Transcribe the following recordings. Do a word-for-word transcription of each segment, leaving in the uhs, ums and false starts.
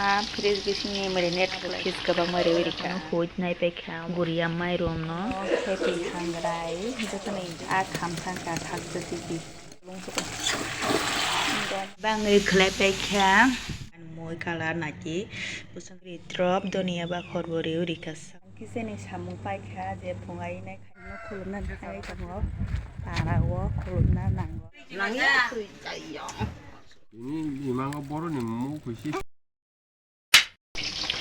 Ah, fridge bisingni marinate khlai. Fish kwbangma rewi rikha. Huid nai paikha, guriya mairum no. Happy hangrai, jotono a khamthang ka thak jotiki. Bangwi khlai paikha. Moi colour naki. Busong ri drop, donia ba khorbo rewi rikha. Kisa ni samung paikha, je phungai nai khaino khulumna nangai tongo. Para o khulumna nango. Ini lima ngo boro ni mung kuisi.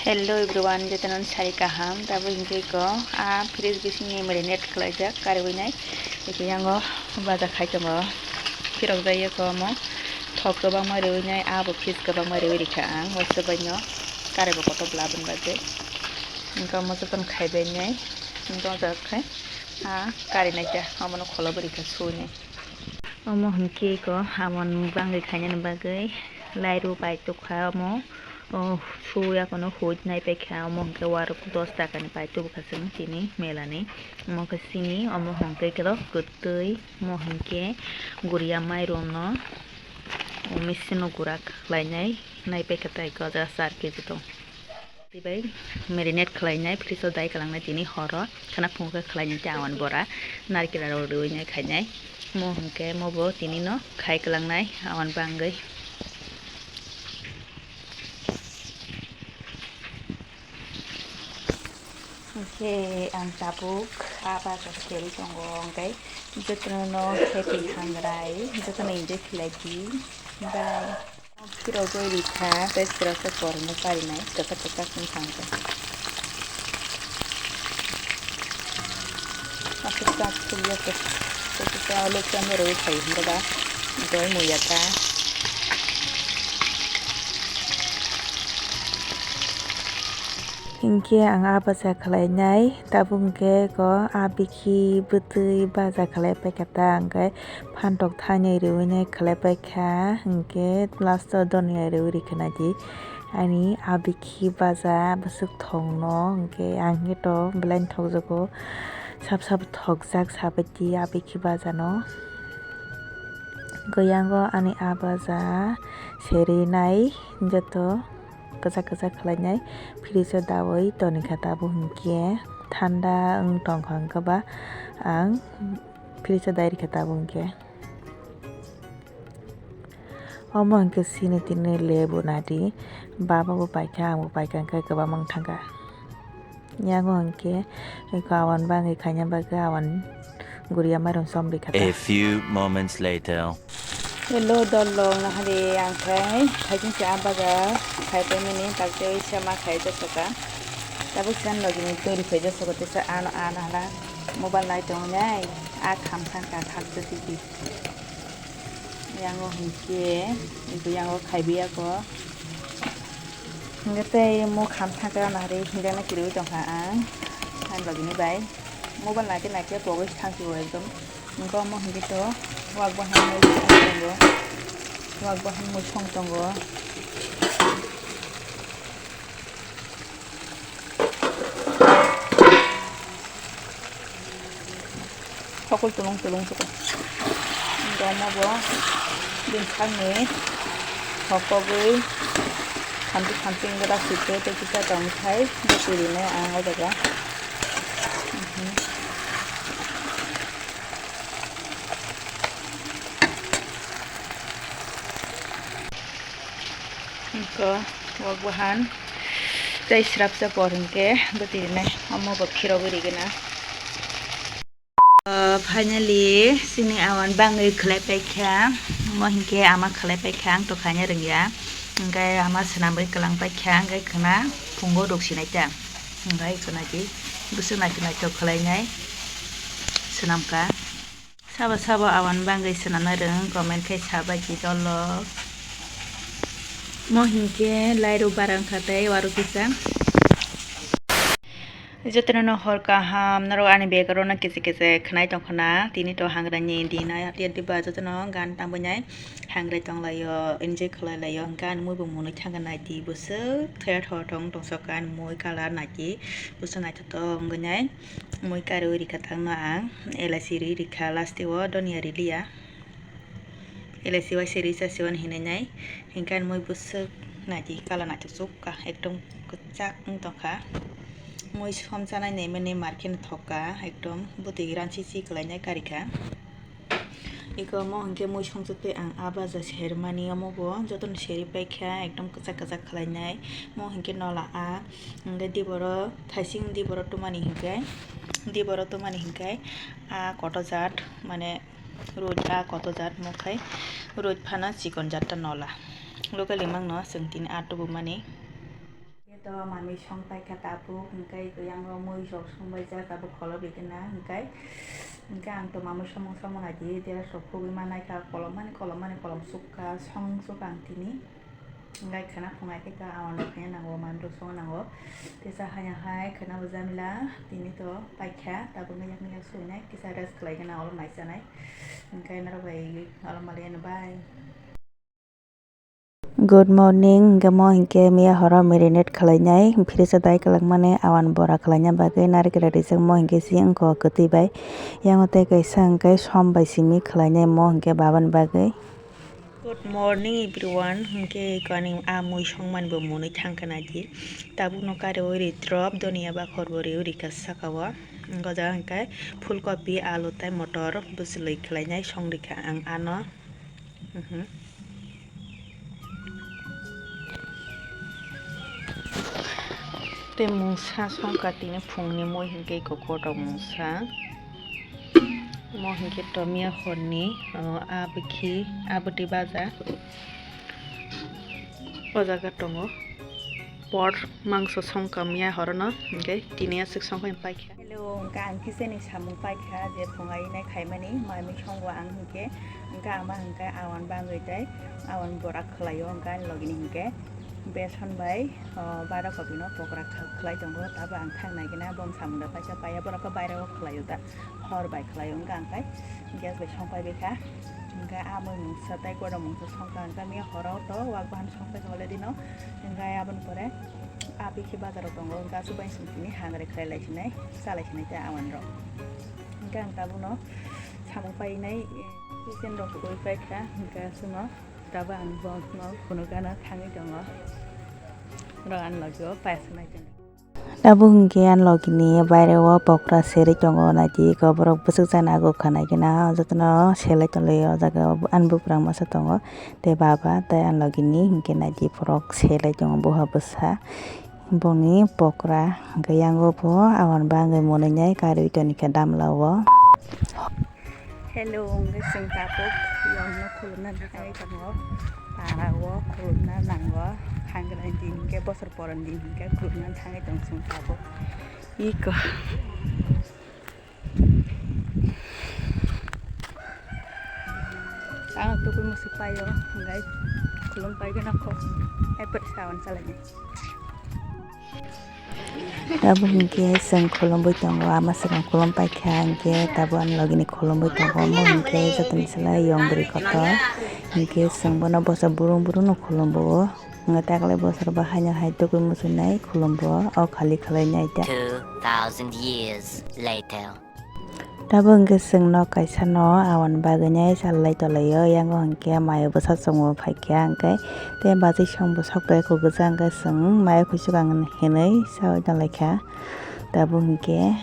Hello everyone, jotono sari kaham. Tabuk hinkhe ko a fridge bisingni marinate khlaijak kariwi nai. Eke yango baja khai tongo. Phirok jaiya ko omo. Thok kwbangma rewi nai, abo fish kwbangma rewi rikha ang. Waisa baino karibo kotor labani bagwi. Hinkhe omo jotono khaibai nai. Hinkhe o jaga khai a kari nai ta. Omono kholo bwrwi kha suwi nai. Omo hinkhe ko aboni bagwi khainani bagwi lairu bai tokha omo, o, suya kono huid nai paikha omo hinkhe warok dos takani bai tubukha chwng tini melani. Omo khe sini omo hinkhe khe kwtwi omo hinkhe guriya mairum no machine o gura khlainai nai paikha tai ko jaga char kg tong. Tei bai marinate khlainai, fridge o dai kwlangnai tini horo, khana phungo khe khlainai tei awan bora, narikila rok rwi nai khainai. Mo hinkhe mo bo tini no khai kwlangnai awan bangwi. Hinkhe ang tabuk a bajar serwi tongo, hinkhe jotono no happy hangrai, jotono enjoy khlai di, bye. Phirogwi rikha, tei siroksa porno parinai, tokha tokha wng thangkha. Aswk chak sukya se, tei kisa olo chama rwi phai hwnba ba, doi muya ta. Hinkhe ang a baja khlainai, tabuk hinkhe ko a bikhi bwtwi baja khlai paikha ta, hinkhe phantok thainwi rwinai khlai paikha, hinkhe last o donia rwi rikha naidi. Ani a bikhi baja bwswk thongno, hinkhe ang khe to belai thokjago, sap sap thokjak sabaidi a bikhi bajano. Goyango ani a baja serinai joto. Kwchak kwchak khlainai fridge o daui tonikha tabuk hinkhe thanda wng tongkha hinkhe ba ang fridge o dai rikha tabuk hinkhe. Omo hinkhe sini tini lebu nadi baba bo paikha ang bo paikha hinkhe kwbangma wng thangkha. Yango hinkhe eko awan bagwi khaina bagwi awan guriya mairum som rikha ta. A few moments later. Hello, dolong nahari ang khai, khai jing se a baja khai pai mini tak jai se ma khai jai saka. Tabuk san logi ni turi khai jai saka tesa ano ano hala mobile nai tong nai a kham thang ka thak jati di. Yango hinkhe, hinkhe yango khaibi ako. Hinkhe tei mo kham thangkhe ano hari hinjakna kirui tongkha ang. Ang logini bai. Mobile naikhe naikhe pogwi thangkhe bo ekdom. Hinkhe omo hinkhe to wak bahai mui song tongo. Wak bahai mui song tongo. Hokol tulung tulung suko. Domo bo din sakni hokogwi khamti khamti wngwi da site tei kisa tong khai bo twi rinai ang o jaga. Iko wak bahan tei srapsa por hinkhe bwtwi rinai omo bo khirogwi rigena. Uh, finally sini awan bangwi khlai paikha, omo hinkhe ama khlai paikha, ang to khaina rwngya, hinkhe ama swnamwi kwlang paikha, hinkhe khwna phungo ruksinai ta, hinkhe khwna di bwswk naithok naithok khlainai swnamkha. Sabo sabo awan bangwi swnamna rwng comment khai sabai di dolo. Mo hinkhe lairu barang kha tei waru kisa. Jotono no hor kaham, norok ani background no kisa kisa khwnai tongkhana, tini to hangrani din, ayat yat diba jotono gan tangbainai hangrai tonglaio, enjoy khlailaio, hinkhe ani mui bo mwnwi thangkha naidi bwswk thaya thor thong tongsoka ani mui colour naidi bwswk naithotok wngwi nai. Mui kariwi rikha tangno ang, elaichi ri rikha last o, donia riliya. Elaichi waisa ri chasi wani hinwi nai, hinkhe ani mui bwswk Naidi kala naithok chukka, ekdom kwchak wng tongkha. Mui somchanai naimani market thokka, ekdom bwtwi ransi si kwlainai karikha. Iko omo hinkhe mui songchuk twi ang a baja sermani, omo bo jotono seri paikha, ekdom kwchak kwchak khlainai. Mo hinkhe nola a, hinkhe diboro thaising diboro tumani hinkhe, diboro tumani hinkhe a koto jat, mane roi a koto jat, mo khai roi phano chikon jat ta nola. Locally mangno chwng tini a tubumani. Ito manwi song paikha tabuk, hinkhe yango mui rok song baijak tabuk kholo bikina, hinkhe, hinkhe ang to manwi somung somung naidi, dera sok khugwi manaikha, kolom mani kolom mani kolom sukha, song sukha ang tini. Hinkhe khwna phungai khe ka awan rok khe nango, manwi rok song nango. Tesa haya hai khwna bo jamila, tini to paikha, tabuk no yakni yak suinai, kisa rest khlai gana olo mai chanai. Hinkhe norok bai olo maliya no bye. Good morning, hinkhe mo hinkhe miya horo marinate khlainai, fridge o dai kwlangmani awan bora khlaina bagwi narikra rijak mo hinkhe si wngkha kwtwi bai. Yango tei kaisa hinkhe som bai simi khlainai mo hinkhe babani bagwi. Good morning everyone, hinkhe iko ani a mui songmani bo mwnwi thangkha naidi. Tabukno kariwi ri drop donia bakhor bo riwi rikha sakao. Goja hinkhe phulkopi, alu tei motor bwchwlwi khlainai songrikha ang ano. Mhm. Tei mungsa songkha tini phungni mui hinkhe iko kotok mungsa. Mo hinkhe tomiya horni, o, abwkhi, abwtwi baja. O jaga tongo. Por mangso songkha miya horono, hinkhe tini aswk songkha paikha. Hello, hwnkhe ang kisa ni samung paikha je phungai nai khaimani, mai mui songo ang hinkhe, hwnkhe ama hinkhe awan bangwi tei awan bora khlaio, hwnkhe ani logini hinkhe beson bai, o, bara kopino pokra kha-, khlai tongo, tabo ang thang nai gina, bom samung da paisa paiya, borok khe baira o khlaio da, hor bai khlaio, hwnkhe ang khai gas bai song pai bai kha, hwnkhe a mui mungsa tei kodo mungsa songkha, hwnkhe miya horo to wak bahan song pai kha already no, hwnkhe aboni pore. A bikhi bazaro tongo, hwnkhe aswk bai song tini hangre khlai lai sinai, cha lai sinai tei awan rok. Hwnkhe ang tabukno samung painai, eh, chicken rok twi paikha, hwnkhe aswkno tabuk ang bokno phunukgana thangwi tongo. Borok ani logio paisuknai tongo. Tabuk hwnkhe ani logini baire o pokra serwi tongo, naidi eko borok bwswk jani agukha naikhe na jotono selai tonglaio o jaga o ani buphang masa tongo. Tei baba tei ani logini hinkhe naidi borok selai tongo buha bwsa boni pokra hinkhe yango bo aboni bagwi mwnwi nai karwi tonikha damla o. Hello, wngwi chwng tabuk yongno khulumna thangwi tongo. Para o khulumna nango. Hangrai din hinkhe bosor poron din hinkhe khulumna thangwi tong chwng tabuk. Iko. Ang tubui musi paio, hingkai khulum pai gana kho. Hai pwrsa wan chalai ni. Tabuk hinkhe chwng khulumui tongo, ama swkang khulum paikha hinkhe tabuk ani logini khulumui tongo, omo hinkhe jotoni sala yong bwrwi kotor hinkhe chwng bono bosa burung burung no khulumbo. Hwnkhe taklai bosor bo haino hai tubui muchunai khulumbo o khali khwlainai ta. Two thousand years later. Tabuk hwnkhe chwng nok kaisa no aboni bagwi nai chalai tolai o, yango hwnkhe mayo bwsa chwngbo phaikha hwnkhe tei bachai songbo sok bai kugui cha hwnkhe chwng mayo khuichukang hinwi chaui tonglaikha. Tabuk hwnkhe.